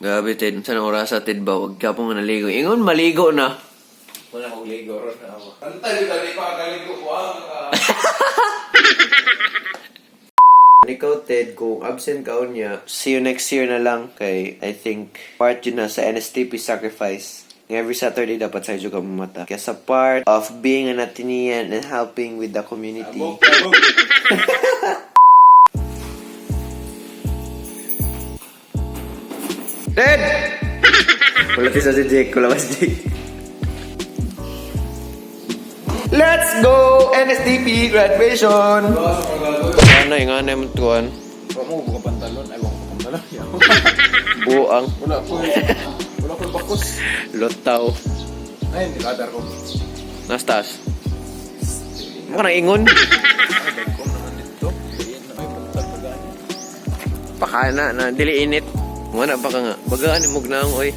Grabe, Ted. Saan ang oras, Ted ba? Huwag ka pong naligo. Ingon, maligo na. Wala akong ligo ron na ako. Antay, dali pa kaligo ko ang Ikaw, Ted, kung absent ka niya, see you next year na lang. Kay, I think, part yun na sa NSTP sacrifice. Every Saturday, dapat sa ka mamata. Kaya sa part of being an Atenean and helping with the community. Abog, abog. Ted! Wala sa si Jake. Wala si Jake. Let's go! NSTP graduation! Ano, yung ano yung tuwan? Wala mo buka pantalon. Ay, wala ko pantalon. Buang. Wala ko. Wala ko bakos. Lotaw. Ay, niladar ko. Nastas. Mo ka nang ingon. Ay, dagko naman dito. Diin na may buntag pagani. Pakana na, dili init. Wala pa ka nga. Bagaan ni mugnaong oy.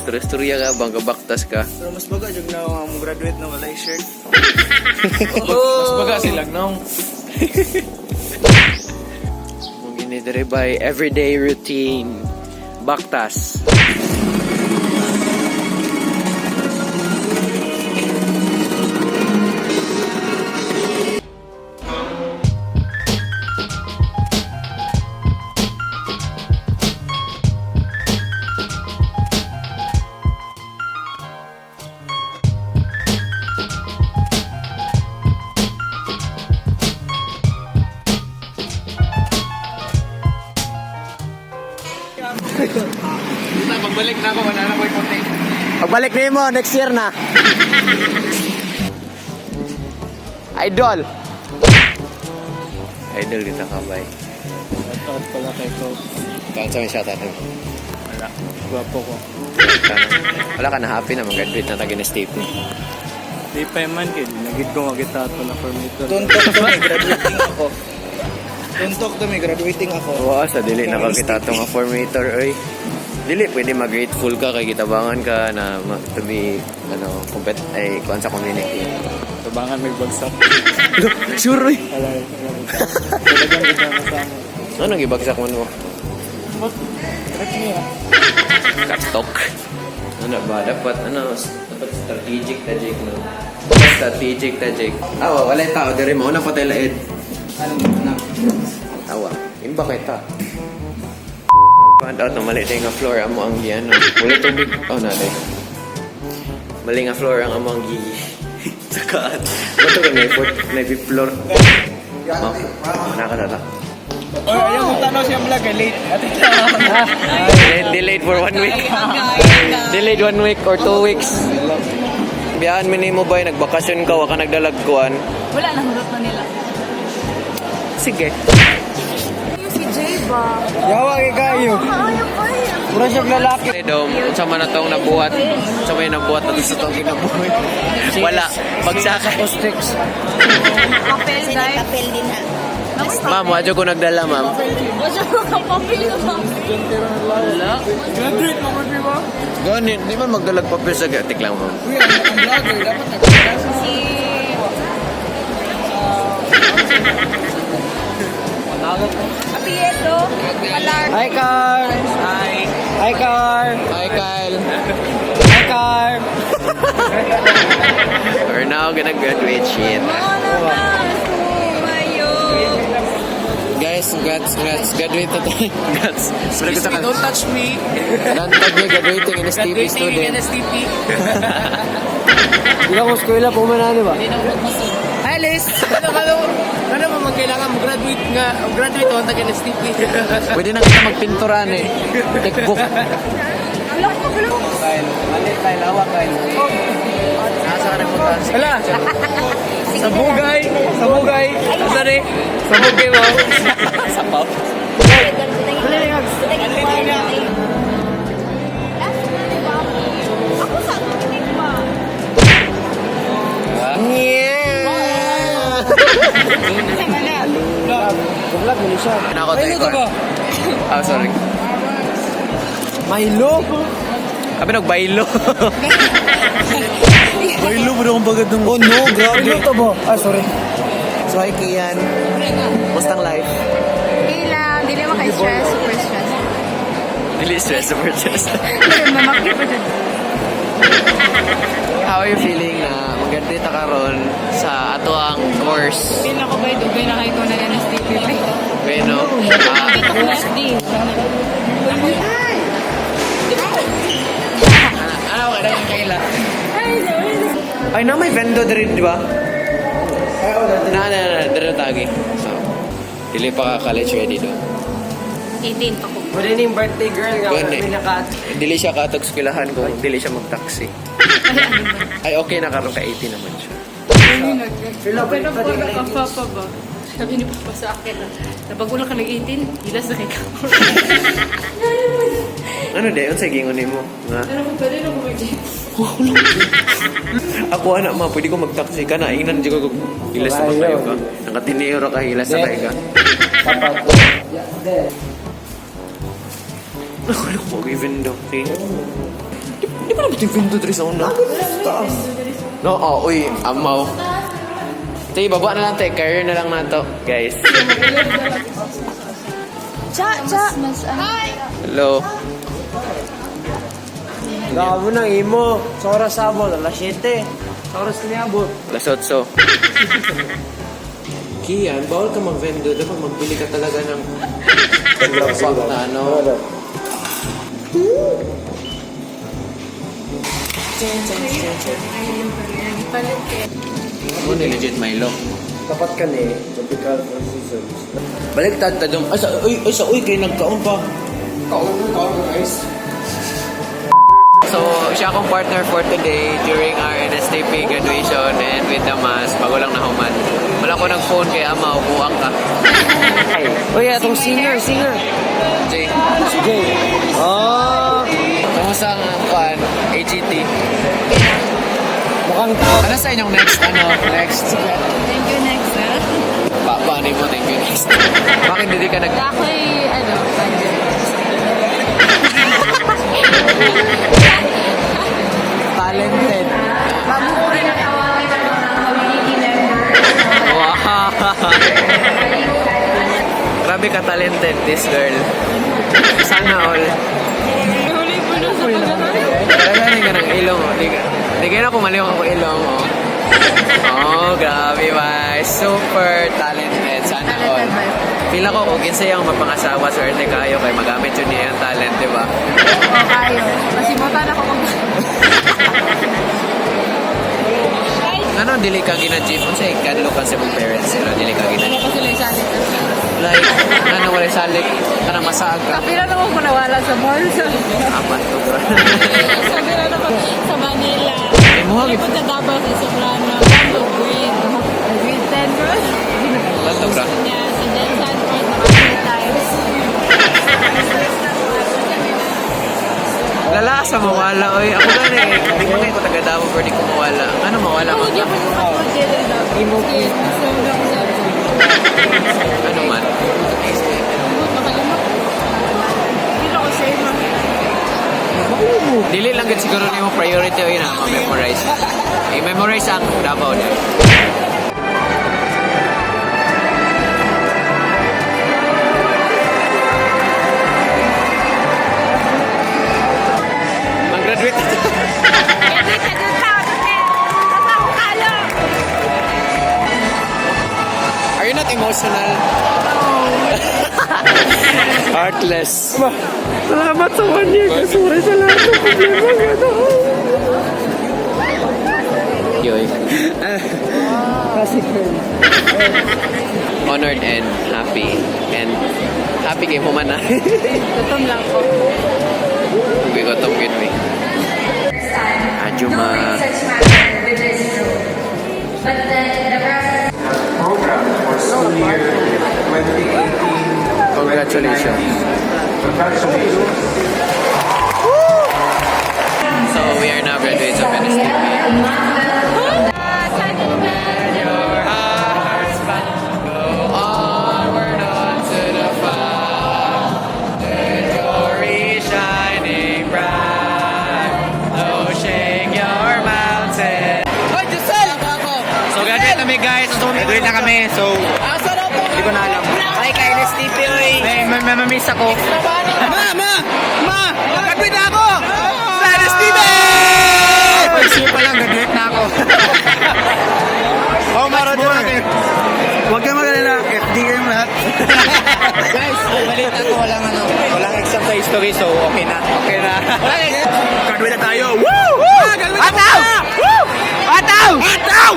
Magstorya ka, bang kabaktas ka. Pero mas baga jud na ako mo graduate na walay shirt. Mas baga sila nang. Mong ginidere by everyday routine. Baktas. Pagbalik na ako, wala na ko yung konti. Pagbalik na mo, next year na. Idol! Idol kita ka, bay. Shoutout pala kay Coach. Kaan sa may shoutout mo? Wala. Gwapo ko. Wala ka na happy na mag-graduate na taga STP. Di pa man kay nagid ko makita ato na formator. Tuntok to may graduating ako. Tuntok to may graduating ako. Oo, sa dili na kakita itong nga formator, oy. Dili, pwede mag-grateful ka kay gitabangan ka na to be, ano, compet ay, kuan sa community. Tabangan may bagsak. Sure, oy. Wala, wala. Talagang gid na sa amo. Ano gibagsak man mo? But correct niya. Katok. Ano ba? Dapat, ano, dapat strategic ta, Jake, no? Dapat strategic ta, Jake. Awa, wala yung tao. Dere mo, una pa tayo laid. Ano na? Awa, imba kay ta. Find out na mali tayo nga floor amo ang gi ano. Wala tubig. Oh, na day. Mali nga floor ang amo ang gi. Sakaan. Bato ka na fourth, na fifth floor. Oh, naka na. Oy, ayaw mo tanaw siya vlog kay late. Ate Delayed for one week. Delayed one week or 2 weeks. Biyaan mi nimo bay nagbakasyon ka wa ka nagdalag kuan. Wala na, hurot na nila. Sige. Yung si Jay ba? Yawa kay kayo. Ayaw pa eh. Puro siya lalaki. Dom, unsa man na tong nabuhat? Unsa man yung nabuhat na sa tong kinabuhi? Wala. Bagsakan. Ostrich. Papel, guys. Papel din ha. Ma'am, wadyo ko nagdala, ma'am. Wala ko papel na. Graduate mo mo ba? Ganit, di man magdalag papel sa gatik lang, ma'am. Uy, ang vlogger dapat nagpapasa. Si... Apieto. Malar. Hi Car. Hi. Hi Car. Hi, Kyle. Hi Car. We're now gonna graduate shit. Mga na sumayo. Guys, congrats, congrats. Graduate na tayo. Congrats. Excuse me, don't touch me. Don't touch me, graduating NSTP Graduating student. NSTP. Hindi ko eskwela po man ano ba? Hi, Liz. Ano, ano, ano mo magkailangan mo graduate nga, graduate on tag NSTP. Pwede na kita magpinturan eh. Tekbook. Wala ko magulo. Kyle, mali Kyle, awa Kyle. Nasa ka nagpunta? Wala. Sa bugay, sa bugay. Sorry. Sa bugay mo. Sa pop. Ako sa kinig ba? Yeah! Vlog mo siya. Ako tayo ko. Ah, sorry. Milo. Kami nagbaylo. Milo ba akong bagad ng Oh no, grabe. Milo to ba? Ah, sorry. So, hi Kian. Kumusta ang life? Okay lang, hindi naman kayo stress, super stress. Dili stress sa purchase. Mamakya pa dyan. How are you feeling na mag-graduate ta karon sa ato ang course? Feel ako ba ito? Gaya na kayo na NSTP. Bueno, ah, Bakit ako SD? ano ka na kaila? Ay, na may vendo diri, di ba? Na, na, na, diri tagi. So, dili pa ka college ready do. 18 pa ko. Pwede ning birthday girl nga. Pwede. Wala naka. Dili siya katog eskwelahan kung dili siya mag-taxi. Ay, okay na karon ka 18 naman siya. Pero pag papa ba? Sabi ni Papa sa akin na pag wala ka nag-18, hilas na kay ka. Ano de, unsay gingon nimo? Nga? Ano ko pwede na ko mag-gym? Ako ana ma, pwede ko mag-taxi ka na. Ingnan di ko hilas na kayo ka. Nakatiniyo ra ka hilas na kayo ka. Nakala ko even though, okay. Di ba naman yung window diri sa una? No, oh, uy, amaw. Te, baba na lang te, career na lang nato, guys. Cha, cha! Mas, ano? Hello. Gabo nang imo. Sa oras abot, alas 7. Sa oras niabot. Las 8. Kian, bawal ka mag-vendo. Dapat magbili ka talaga ng pack na ano. Mo ni legit Milo. Tapat ka ni Tropical Four Seasons. Baliktad ta dong. Ay sa uy, ay sa uy kay nagkaon pa. Kaon kaon guys. So, siya akong partner for today during our NSTP graduation and with the mask, bago lang nahuman. Wala ko nag-phone kay ama, upuang ka. Uy, atong singer, singer. Jay, Si Jay. Oh, kamusta ang kuan? AGT? Mukhang tao. Ano sa inyong next, ano, next? Thank you, next, ah. Pa, paano mo, thank you, next. Bakit hindi ka nag... Ako'y, ano, Talented. Bago ko rin natawagin ang mga community member. Wow! Grabe ka talented, this girl. Sana all. Huli po na sa pagkakataon. Talaga ka ng ilong, oh. Di ka na kumaliw ako ilong, oh. Oh, grabe ba? Super talented. Sana all. Talented ba? Feel ako kung kinsa yung mapangasawa, swerte kayo kay magamit yun niya yung talent, di ba? Oo, kayo. Masimutan ako mag... Ano, dili ka gina-gym? Unsa kadlo ka sa mong parents sila, dili ka Ano gina-gym. pa sila isali? Like, ano, wala salik, kana masaag ka. Kapila naman ko nawala sa mall. Apat to, bro. Sabi na ako sa Manila. Eh, muha Ay, punta Davao sa Soprano. Bambo, grade. Grade 10, bro. Bato, bro. Niya, sa Jen Sanford, mga three times. Lala sa mawala, oy. Ako gani, di ko kayo taga Davao pero di ko mawala. Ano mawala Ako, man di ka? ako makatulog dito. Gusto ako sa Ano man? Makalimot. Hindi ako sure, ma'am. Dili lang gid siguro nimo priority oy na ma-memorize. I-memorize ang Davao din. Mag-graduate Graduate na dun ka! Basta ako kalo! Are you not emotional? Heartless. Salamat sa one year. Sorry sa lahat ng problema. Yoy. Honored and happy. And happy kay human na. Gutom lang ko. Gutom gid mi. Adyo ma. Such matter, which is true. But then the process Program for school year 2018. Congratulations. Congratulations. So we are now graduates of NSTP. Your hearts go onward onto the fire. Glory shining bright. Oh, shake your mountain. Hoy, Giselle! So graduate kami, guys. Graduate na kami, so hindi ko na alam. Ay, kainis. NSTP, oy. May mamamiss ako. Ma! Ma! Ma! Graduate na ako! Sa NSTP! First year pa lang, graduate na ako. Oh, Mara, more. Huwag kang mag-alala. FD kayong lahat. Guys, balita ko walang ano, walang exam sa history, so okay na. Okay na. Walang exam. Graduate na tayo! Woo! Woo! Ataw! Woo! Ataw! Ataw!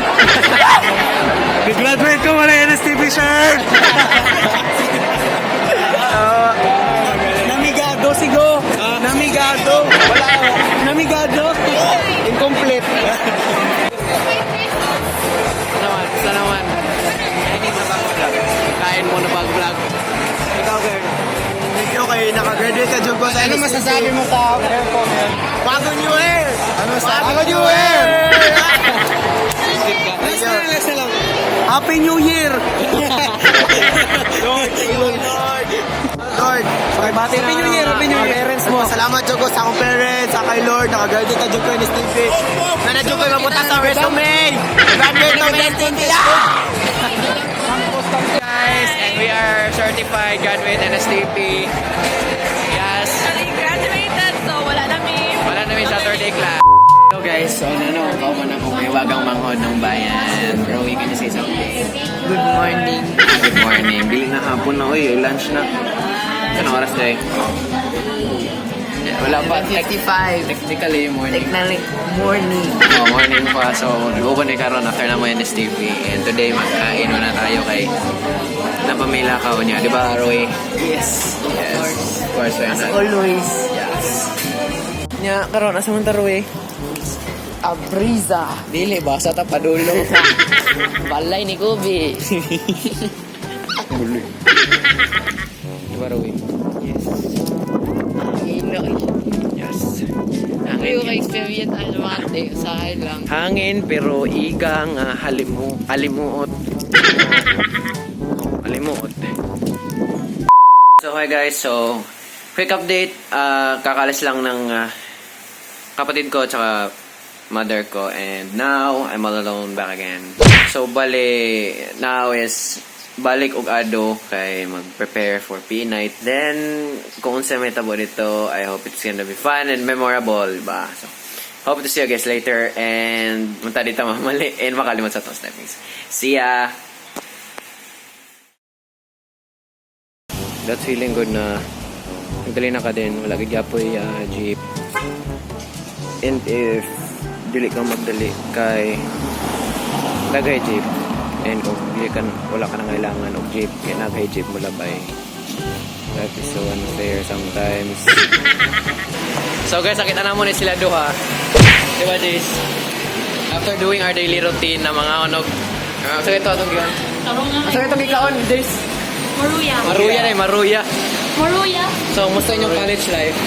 Graduate ko, wala NSTP shirt! Namigado, sigo! Namigado! Wala. Namigado! Incomplete. Naman, sa naman. Kainin na bago vlog. Kain mo na bago vlog. Ikaw, girl. Thank you kay nakagraduate ka Jug ko sa Ano NSTP. masasabi mo sa hair ko? Bago new hair! Ano masasabi? Bago new hair! Last na lang, last na lang. Happy New Year! Lord, Lord. Lord, Happy New Year, Happy New Year. Parents mo. Salamat Joko sa akong parents, sa kay Lord, nakagraduate na Joko NSTP. Na na Joko mapunta sa resume. Graduate na NSTP. Guys, and we are certified graduate NSTP. Yes. Graduated, so wala na mi. Wala namin Saturday class. Hello guys, so ano, ikaw man ako may wagang manghod ng bayan. Rowie, can you say something? Good morning. Good morning. Bili na hapon na, oy, lunch na. Ano oras na eh? Wala pa. 55. Technically, morning. Technically, morning. Oh, morning pa. So, nag-open na karon after na mo NSTP. And today, magkain muna tayo kay Napamila ka niya. Di ba, Roy? Yes. Of Yes. course. Of course, why As not? always. Yes. Nya, karon asa man ta, Roy? Abriza. Dili ba sa tapadulo. Balay ni Kobe. Di ba, Roy? Yes. Ino. Yes. Kayo Hangin. ka experience ang mate. Usahay lang. Hangin pero iga nga halimu alimuot. Oh, alimuot. So hi guys, so quick update, kakalis lang ng kapatid ko tsaka mother ko and now I'm all alone back again. So bale now is balik og ado kay mag-prepare for P night. Then kung unsa may tabo dito, I hope it's gonna be fun and memorable ba. So hope to see you guys later and munta dito mamali and makalimot sa tong steppings. See ya! That's feeling good na nagdali na ka din. Wala gid gyapoy jeep. And if dili ka magdali kay nagay jeep and kung dili ka wala ka nang kailangan og jeep kay nagay jeep mo labay. Life is so unfair sometimes. So guys, nakita na mo ni sila duha. Di ba, Jace? After doing our daily routine na mga onog, sa ito atong gikan. Tarong nga. Sa itong gikaon, Jace? Maruya. Maruya na eh, maruya. Maruya. So, musta inyong college life?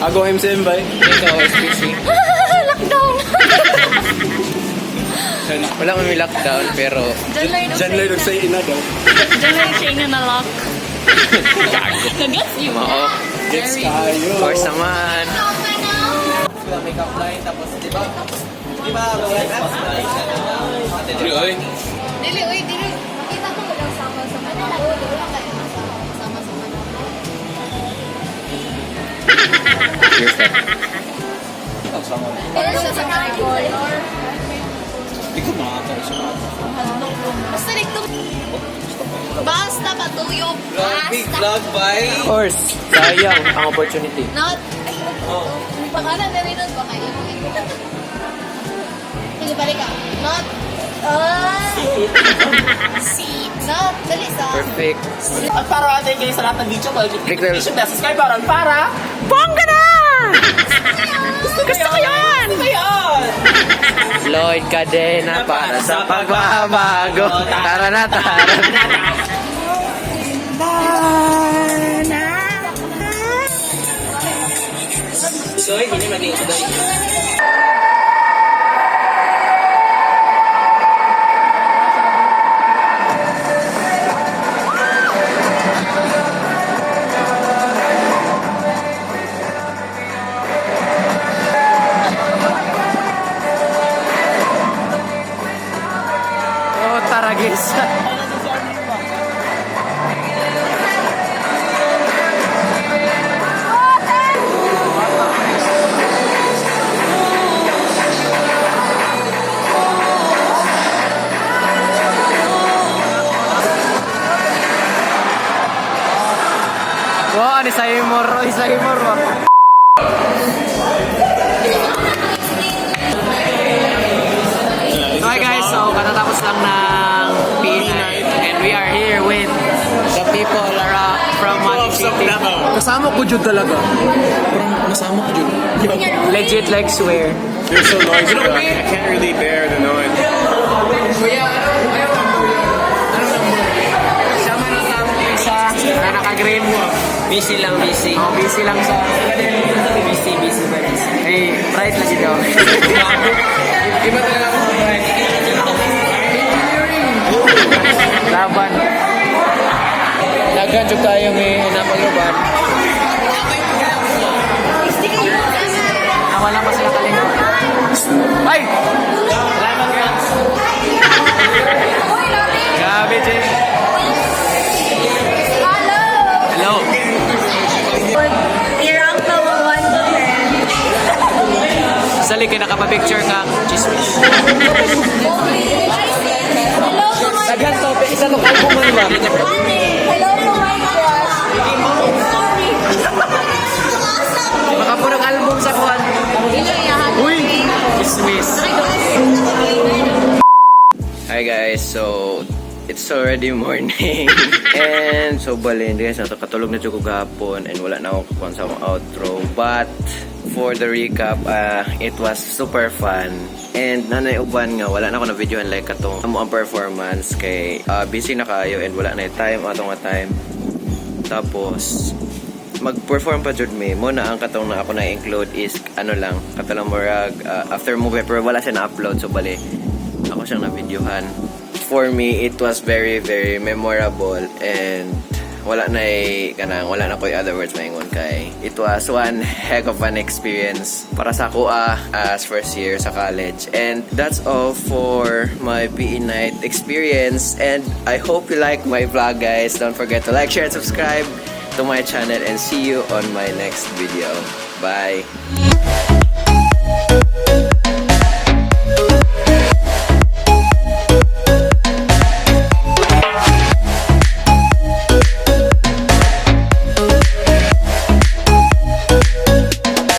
Ako MCM ba? Ikaw, SPC. Lockdown. Wala kami lockdown, pero Diyan lang yung Diyan lang nagsay ina daw. Diyan lang siya na na-lock. Nag-gets you. mao. Gets kayo. Of course naman. Makeup line, tapos, di ba? Di ba, Dili, oy. Dili, uy, dili. Makita ko walang sama sa mga. Wala kayo sama sa mga. Cheers, step. Pero siya sa mga color. Di ko makakita sa mga. Basta dito. Basta patuyok. Big Basta. vlog by Of course. Sayang ang opportunity. Not. Ay, Baka na rin nun. Baka yun. Sige, balik ka. Not. Ah. Seat. Not. Dali sa. Perfect. At para ate kayo sa lahat ng video ko, Click the- notification bell, subscribe button para bongga na! Gusto ko yun! Gusto ko yun! Lloyd Cadena para sa pagbabago. Tara na, tara na. Soy, hindi maging sudoy. Oh, taragis. Sa humor ba? So hi guys, so katatapos lang ng PE night and we are here with the people from Mati City. Kasama ko jud talaga. Parang nasama ko jud. Legit, like, swear. You're so noisy. I can't really bear the noise. Kuya, ano number yun? Ano number? Sama na tamo isa na naka-green. Busy lang, busy. Oh, busy lang sa Busy, busy ba, busy. Hey, price lagi daw. Iba talaga ako. Laban. Daghan jud kayo may napagluban. Ah, wala pa sila kalingaw. Ay! Salamat, guys. Grabe, Jay. Hello. I-rank na mo 1 to 10. Sali kay nakapa-picture ka. Chismis. Hello to my Daghan to, isa to kalbo man ba? Hello to my crush. Sorry. Makapurong album sa kuan. Uy! Chismis. Hi guys, so it's already morning. And so bali, hindi guys, nakatulog na jud ko gahapon and wala na ako kakuan sa akong outro. But for the recap, it was super fun. And nanay uban nga, wala na ako na videohan like katong amo ang performance kay busy na kayo and wala na time ato nga time. Tapos mag-perform pa jud mi mo na ang katong na ako na include is ano lang katong murag after movie, pero wala siya na-upload, so bali ako siyang na-videohan. For me, it was very, very memorable and wala na kanang wala na ko'y other words maingon kay it was one heck of an experience para sa ako as first year sa college. And that's all for my PE night experience, and I hope you like my vlog, guys. Don't forget to like, share, and subscribe to my channel, and see you on my next video. Bye.